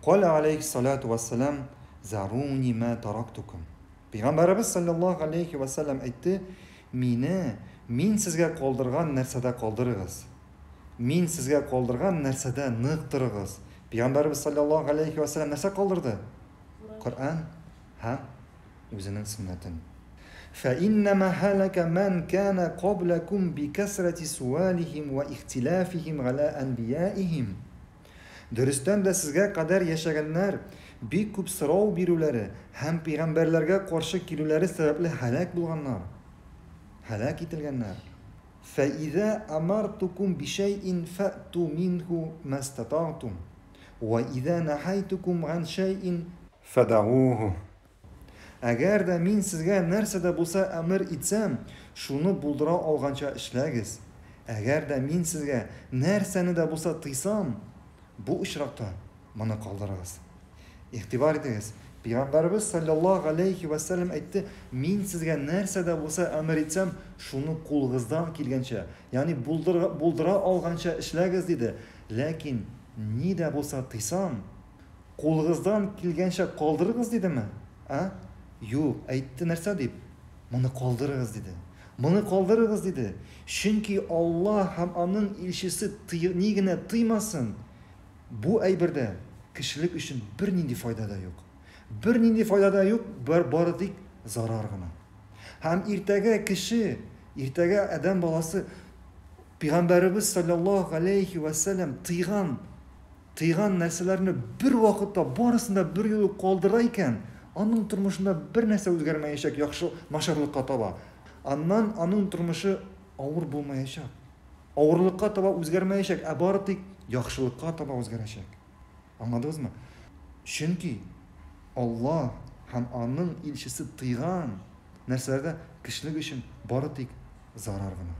Каля алейхиссалату вассалам, заруни ма тарактукум. Пәйгамбәребез саллаллаһу алейхи ва саллям әйтте, мине мин сезгә калдырган нәрсәдә калдырыгыз. Мин сезгә калдырган нәрсәдә нык торыгыз. Пәйгамбәребез саллаллаһу алейхи ва саллям нәрсә калдырды? Коръән һәм үзенең сөннәтен. فإنما هلك من كان قبلكم بكثرة سؤالهم واختلافهم على أنبيائهم. Дөрестән дә сезгә кадәр яшәгәннәр бик күп сорау бирүләре һәм пәйгамбәрләргә каршы килүләре сәбәпле һәлак булганнар. Һәлак ителгәннәр. فإذا أمرتكم بشيء فأتوا منه ما استطعتم وإذا نهيتكم عن شيء فدعوه. Әгәр дә мин сезгә нәрсә дә булса әмер итсәм, шуны булдыра алганча эшләгез. Әгәр дә мин сезгә нәрсәне дә булса тыйсам, бу очракта моны калдырыгыз. Игътибар итегез, Пәйгамбәребез саллаллаһу алейхи ва саллям әйтте, мин сезгә нәрсә дә булса әмер итсәм, шуны кулыгыздан килгәнчә, ягъни булдыра, булдыра алганча эшләгез диде. Ләкин ни дә булса тыйсам, кулыгыздан килгәнчә калдырыгыз дидеме? А? Юк, әйтте нәрсә дип? Моны калдырыгыз диде. Моны калдырыгыз диде. Чөнки Аллаһ һәм аның илчесе ни генә тыймасын, бу әйбердә кешелек өчен бернинди файда да юк. Бернинди файда да юк, бар бары тик зарар гына. Һәм иртәгә кеше, иртәгә адәм баласы Пәйгамбәребез саллаллаһу алейхи ва саллям тыйган тыйган нәрсәләрне бер вакытта барысын да бер юлы калдыра икән, аның тормышында бер нәрсә үзгәрмәячәк, яхшы начарлыкка таба. Аннан аның тормышы авыр булмаячак. Авырлыкка таба үзгәрмәячәк, ә бары тик яхшылыкка таба үзгәрәчәк. Аңладыгызмы? Чөнки Аллаһ һәм аның илчесе тыйган нәрсәләрдә кешелек өчен бары тик зарар гына.